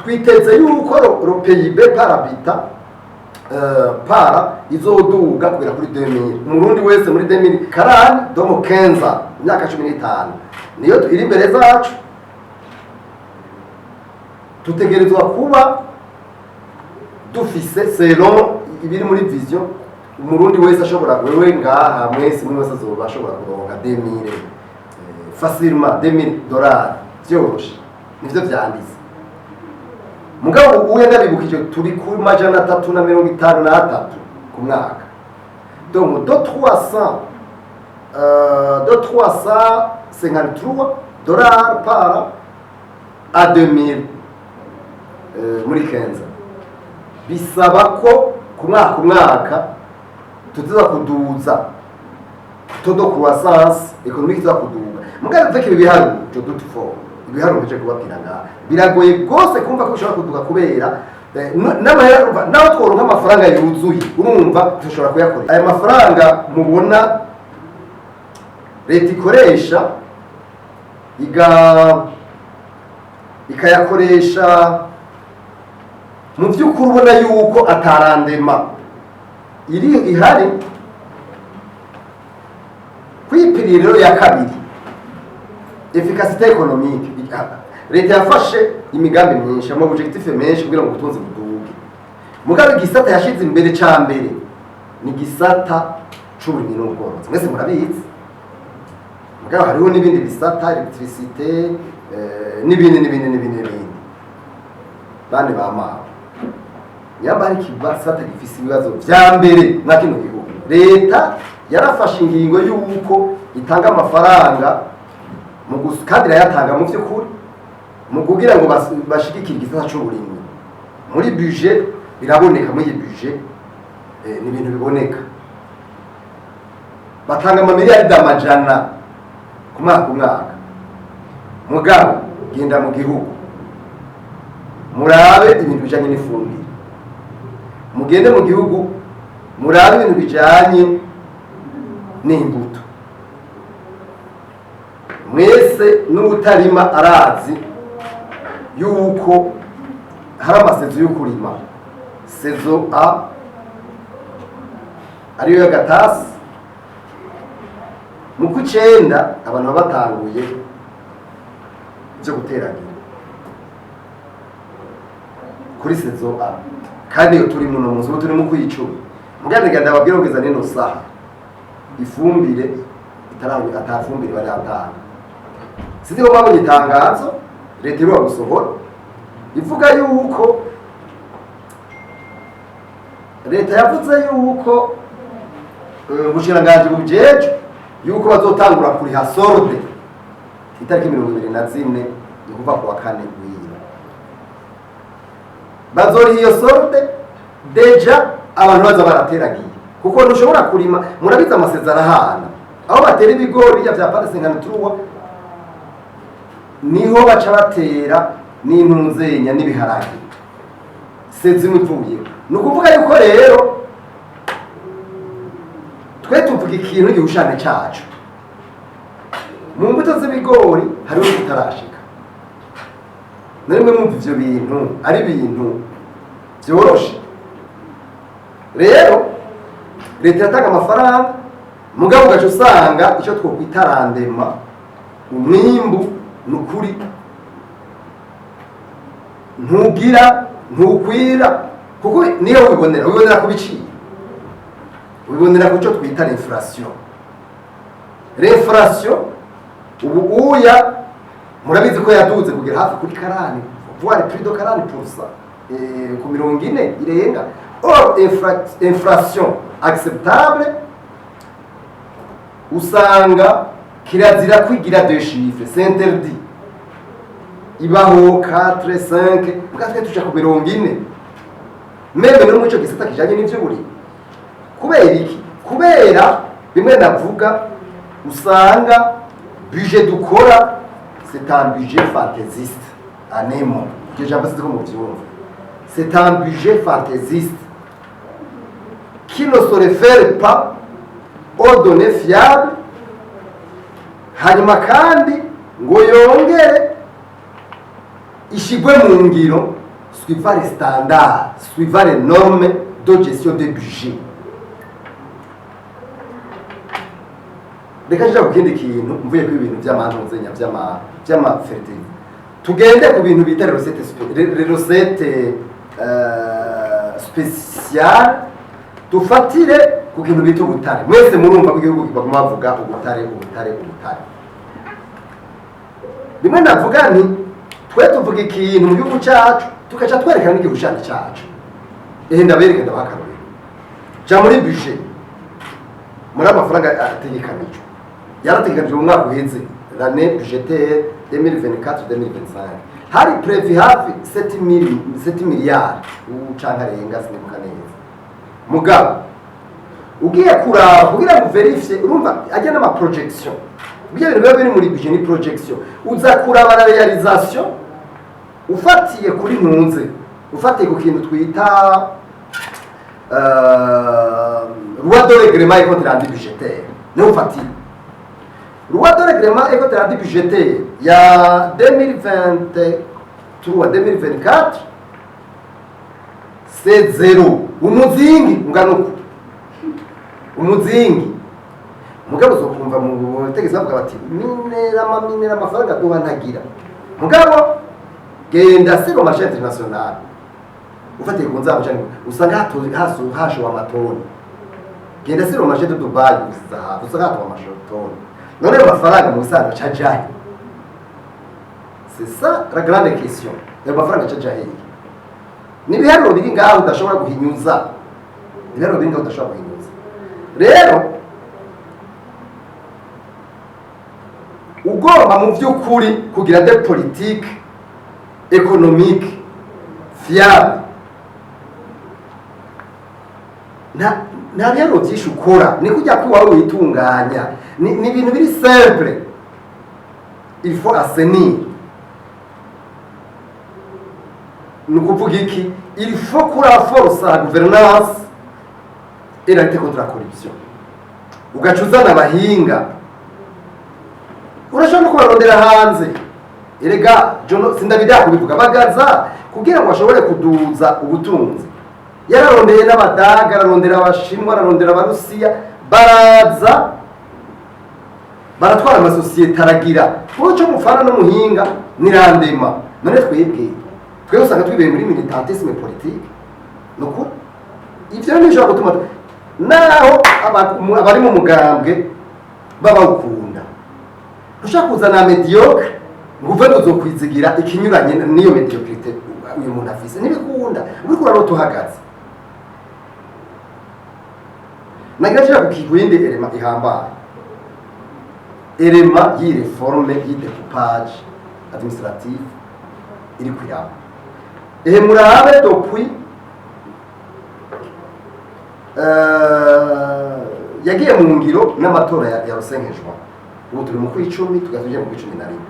Twiteze yuko le PIB par habitant para izoduga kugera kuri 2000, umurundi wese muri 2040, donc 15, imyaka 15 niyo iri imbere zacu. Tutegerezwa kuba dufise, selon ibiri muri vision, umurundi wese ashobora, wewe ngaha mwese, umwe wese azoba ashobora kuronka 2000 facilement, 2000 dollars vyoroshe. Nivyo vyanditse. Mugabo uye ndabibukije, turi ku 353 ku mwaka, donc de 300 de 353 dollars par à 2000 muri 15. Bisaba ko ku mwaka umwaka tuza kuduza taux de croissance économique, tuza kuduga. Mugabo avec ibi biharuro, je doute fort. Ibiharuro bije kubabwira ngaha biragoye rwose kumva ko bishobora kuduga, kubera n'amahera urumva, naho tworonka amafaranga yuzuye, urumva dushobora kuyakoresha. Aya mafaranga mubona leta ikoresha, ikayakoresha, mu by'ukuri ubona yuko ata rendement iri ihari. Kwi pilier rero ya kabiri, efficacité économique, leta yafashe imigambi myinshi, ama objectif menshi kugira ngo ubutunzi buduge. Mugabo igisata yashize imbere ca mbere ni igisata c'uburimyi n'ubworozi, mwese murabizi. Mugabo hariho n'ibindi bisata, électricité, n'ibindi n'ibindi n'ibindi n'ibindi. Bane ba mawe, nyamba hari ikibasata gifise ibibazo vya mbere mwa kino gihugu, leta yarafashe ingingo y'uko itanga amafaranga kandi irayatanga mu vy'ukuri mu kugira ngo bashigikire igisata c'uburimyi. Muri budget biraboneka, muri iyi budget ni ibintu biboneka. Batanga amamiliyaridi amajana ku mwaka umwaka. Mugabo genda mu gihugu murabe ibintu bijanye n'ifumbire, mugende mu gihugu murabe ibintu bijanye n'imbuto. Mwese n'utarima arazi yuko hari ama saison yo kurima. Saison A ariyo y'agatasi, mu kw'icenda abantu baba batanguye byo guteragira kuri saison A. Kandi iyo turi muno munsi, ubu turi mu kw'icumi. Mugandiga ndababwira, kugeza nino saha ifumbire itaraboneka, ata fumbire baratanga. Sinzi ko mwabonye itangazo leta iruha gusohora ivuga yuko leta yavuze yuko ubushikiranganji bubijejwe yuko bazotangura kuriha solde itariki 24, ni kuva ku wa kane w'iyi. Bazoriha iyo solde déjà abantu baza barateragiye, kuko ntushobora kurima. Murabizi, ama saison arahana. Aho batera ibigori bijya vya PAT 53, niho baca batera n'intunzenya n'ibiharage, saison imwe ivuyeho. Ni ukuvuga yuko rero twe tuvuga ikintu gihushane cacu. Mu mbuto z'ibigori hariho tutarashika na rimwe. Mwumva ivyo bintu ari ibintu vyoroshe. Rero leta iratanga amafaranga, mugabo ugaca usanga icyo twokwita rendement, umwimbu, ni ukuri ntugira ntukwira, kuko niyo wibonera ku biciro, wibonera ku cyo twita l'inflation. L'inflation ubu uya murabizi ko yaduze kugera hafi kuri 40, voire plus de 40%, ku 40 irenga. Or inflation acceptable usanga kirazira kwigira deux chiffres, c'est interdit, ibaho 4, 5, muga twe tuja ku 40, même no muri ico gisata kijanye n'ivy'uburimyi. Kubera iki? Kubera bimwe navuga, usanga budget dukora, c'est un budget fantaisiste anemo. Iryo jambo sinzi ko muvyumva. C'est un budget fantaisiste qui ne se réfère pas aux données fiables, hanyuma kandi ngo yongere ishigwe mu ngiro. Suivant les standards, suivant les normes de gestion des budgets. Reka nja ku kindi kintu, mvuye ku ibintu by'amantuze vy'ama fertilizer, tugende ku bintu bita les recettes spéciales. Dufatire ku kintu bita ubutare. Mwese murumva ko igihugu baguma bavuga ubutare, ubutare, ubutare. Rimwe navuga nti twe tuvuga ikintu mu gihugu cyacu, tugaca twerekana n'igishushanyo cyacu. Ehe, ndabereka, ndabaha akarorero. Ja muri budget, muri amafaranga ategekanijwe, yarategekanijwe mu mwaka uheze, l'année budgétaire 2024 2025, hari prévu hafi 7 miliyari canke arenga, sinibuka neza. Mugabo ugiye kuraba kugira ngo vérifie, urumva ajya n'ama projection, bijya bintu biba biri muri budget ni projection. Uza kuraba la réalisation ufatiye kuri ntunze, ufatiye ku kintu twita loi de règlement et compte rendu budgétaire. Niho ufatiye loi de règlement et compte rendu budgétaire ya 2023 2024, c'est zéro. Umuzingi ungana uku, umuzingi. Mugabo uzokumva mu butegetsi bavuga bati minera amaminera, amafaranga duha ntagira. Mugabo genda sur marché international, ufatiye ku nzabo cyane, usanga hashowe amatoni. Genda sur marché de Dubai, zahabu usanga hatowe amatoni. None ayo mafaranga mu bisanzwe aca ajahe? C'est ça la grande question. Ayo mafaranga aca ajahe? Ni ibiharuro biri ngaho udashobora guhinyuza, ibiharuro biri ngaho udashobora guhinyuza. Rero ugomba mu by'ukuri kugira des politiques économiques fiables, nta biharuro byinshi ukora, ni kujya ko iwawe witunganya. Ni ibintu biri simple. Il faut assainir. Ni ukuvuga iki? Il faut kurenforcer la gouvernance et la lutte contre la corruption. Ugaca uzana abahinga, urashobora no kubarondera hanze. Erega Jono, sindabida kubivuga, Bagaza kugira ngo ashobore kuduza ubutunzi yararondeye n'Abadaga, ararondera Abashinwa, ararondera Abarusiya, baraza baratwara amasosiyete, aragira kuko icyo mufana n'umuhinga nirandema. None twebwe usanga twibereye muri militantisme politique. Ni ukuri, ivyo ntibishobora gutuma naho abari mu mugambwe babawukunda. Ushaka kuzana médiocre ngo uve ngo uzokwizigira ikinyuranye n'iyo médiocrité uyu muntu afise, ntibikunda. Uriko urarota uhagaze. Nagira nshaka ku yindi élément ihambaye, élément y'i réforme y'i découpage administratif iri kwiraba. Ehe, murabe, depuis yagiye mu ngiro n'amatora ya Rusenkejwa, ubu turi mu kw'icumi, tugaze mu kw'icumi na rimwe.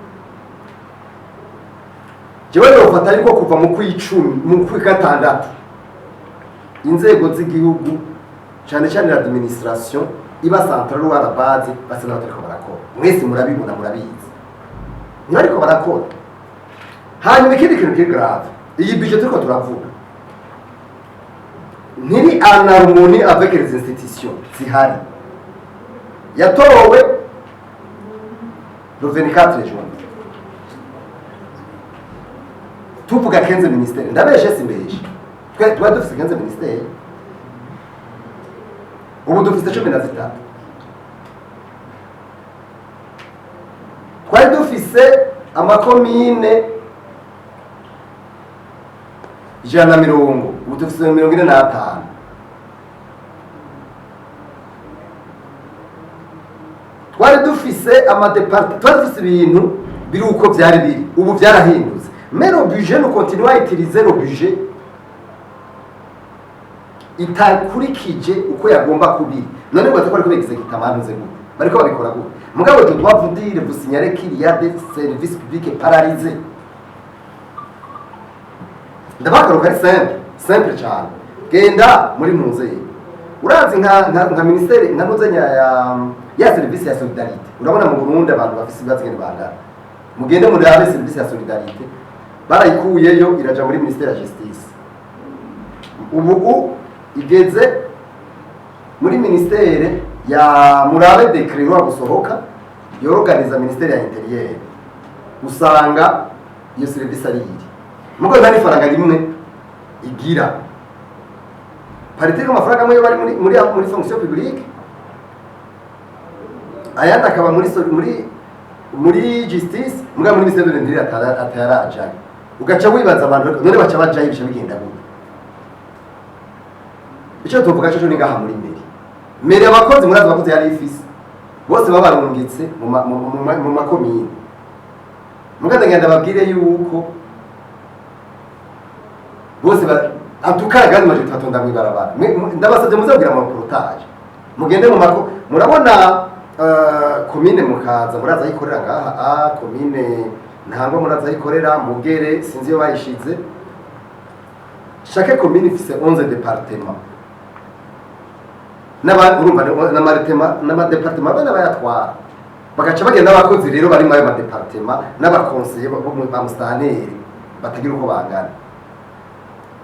Jewe nofata ariko kuva mu kw'icumi, mu kw'gatandatu, inzego z'igihugu, cyane cyane l'administration iba centrale ou à la base, basa n'abatariko barakora. Mwese murabibona, murabizi, ntibariko barakora. Hanyuma ikindi kintu kiri grave, iyi budget turiko turavuga ntiri en harmonie avec les institutions zihari. Yatowe le 24 juin, tuvuga 15 ministère. Ndabeshe? Simbeshe. Twe tuba dufise 15 ministère, ubu dufise 13. Twari dufise amakomine 120, ubu dufise 45. Twari dufise amadépartements, twari dufise ibintu biri uko byari biri, ubu byarahindutse. Mais le budget, nous continuons à utiliser le budget itakurikije uko yagomba kubiri. None ngo bariko bexécuta amanuze gute? Bariko babikora gute? Mugabo je dois vous dire, vous signaler qu'il y a des services publics paralysés. Ndabagaruka, ari simple, simple cyane. Genda muri ntuze, urazi nka ministère, nka ntuzenya ya service ya solidarité. Urabona mu Burundi abantu bafise ibibazo ngene bangana. Mugende murabe service ya solidarité. Barayikuyeyo, iraja muri ministère ya justice. Ubu igeze muri ministère ya, murabe décret iheruka gusohoka yorganiza ministère ya intérieur, usanga iyo service ari iri mugo nta n'ifaranga rimwe igira. Partie amafaranga amwe bari muri fonction publique, ayandi akaba muri justice, muga muri ministère de l'intérieur atarajayo. Ugaca wibaza abantu none baca bajayo, bica bigenda gute? Icyo tuvuga cyo ni ngaha muri mairie, abakozi, murazi abakozi yari ifise bose babarungitse mu makomine. Muga ngenda babwire yuko bose ba antuka gani maje tatonda mwibarabara. Ndabasabye muzabwira mu reportage, mugende mu mako, murabona komine Mukaza, muraza ayikorera ngaha, a komine Ntangwa muraza ayikorera, Mugere sinzi iyo bayishize. Chaque commune ifise 11 départements n'aba urumva n'amaretema n'ama départements, bana bayatwara bagaca bagenda abakozi rero bari muri ayo ma départements n'aba conseillers ba musitanteri batagira uko bangana.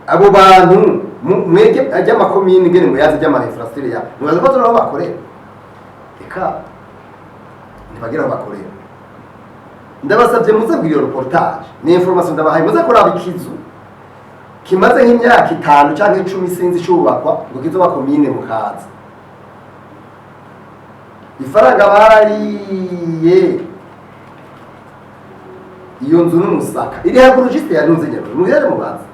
Abo bantu mwege ajya amakomine ngene muyazi ajya ama infrastructure ya mubaza ko aho bakorera, eka ntibagira aho bakorera. Ndabasabye muze kugira iyo reportage, ni information ndabahaye, muze kuraba ikizu kimaze nk'imyaka 5 canke 10 sinzi cubakwa ngo kizoba komine Mukaza. Ifaranga barariye. Iyo nzu n'umusaka iri haruguru juste ya ntunze nyaruguru, muhere mubanza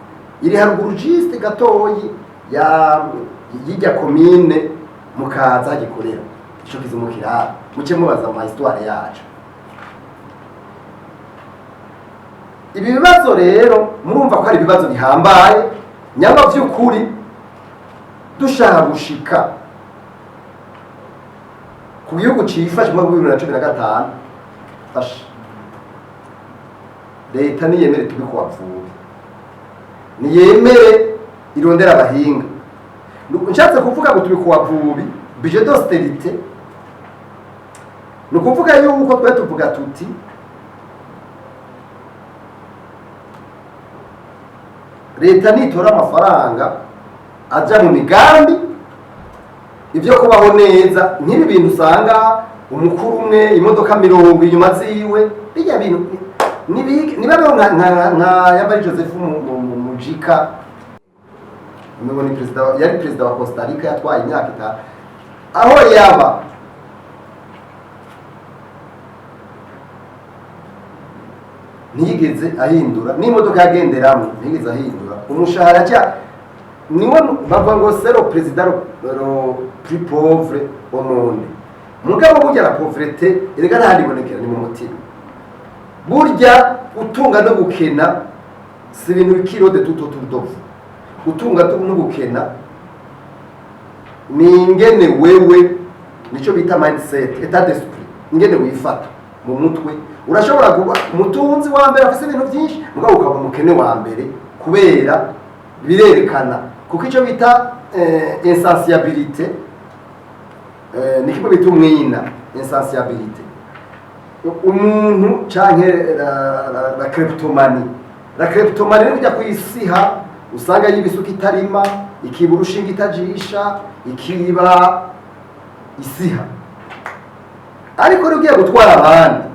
iri haruguru juste gatoyi ya yijya komine Mukaza gikorera ico kizu mukirara, muce mubaza ama histoire yacu. Ibi bibazo rero murumva ko ari ibibazo bihambaye nyama vy'ukuri. Dushaka gushika ku gihugu cifashe mu 2015, fasha leta niyemere tubikubavuye, niyemere irondera abahinga. Nshatse kuvuga ngo tubikubavubi, budget d'austérité, ni ukuvuga yuko twe tuvuga tuti leta nitora amafaranga aja mu migambi ibyo kubaho neza, nk'ibi bintu usanga umukuru umwe imodoka 20 inyuma ziwe, bijya bintu niba rero nka yambari Joseph Mujika, ni perezida, yari perezida wa Costa Rica, yatwaye imyaka 5, aho yaba ntiyigeze ahindura n'imodoka yagenderamo, ntiyigeze ahindura umushahara cya niwe bavuga ngo c'est le président le plus pauvre au monde. Mugabo burya la pauvreté erega ntahandi ibonekera, ni mu mutima. Burya utunga no gukena si ibintu bikirode tuto tudovu. Utunga no gukena ni ingene wewe, nico bita mindset, état d'esprit, ingene wifata mu mutwe. Urashobora kuba umutunzi wa mbere afise ibintu byinshi, mugabo ukaba umukene wa mbere, kubera birerekana kuko icyo bita insatiabilité, ni kimwe bita umwina, insatiabilité umuntu canke la kleptomanie. La kleptomanie ni kujya kwisiha, usanga yibisuka itarima, ikiba urushinga itajisha, ikiba isiha. Ariko rero ugiye gutwara abandi,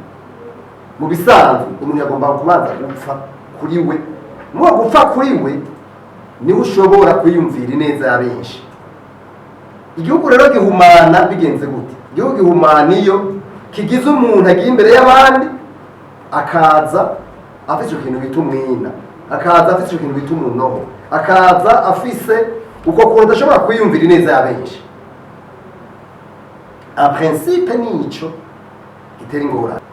mu bisanzwe umuntu yagomba kubanza gupfa kuri we. Muwo gupfa kuri we niho ushobora kwiyumvira ineza ya benshi. Igihugu rero gihumana bigenze gute? Igihugu gihumana iyo kigize umuntu agiye imbere y'abandi, akaza afise icyo kintu bita umwina, akaza afise icyo kintu bita umunoho, akaza afise uko kuntu adashobora kwiyumvira ineza ya benshi. En principe nico gitera ingorane.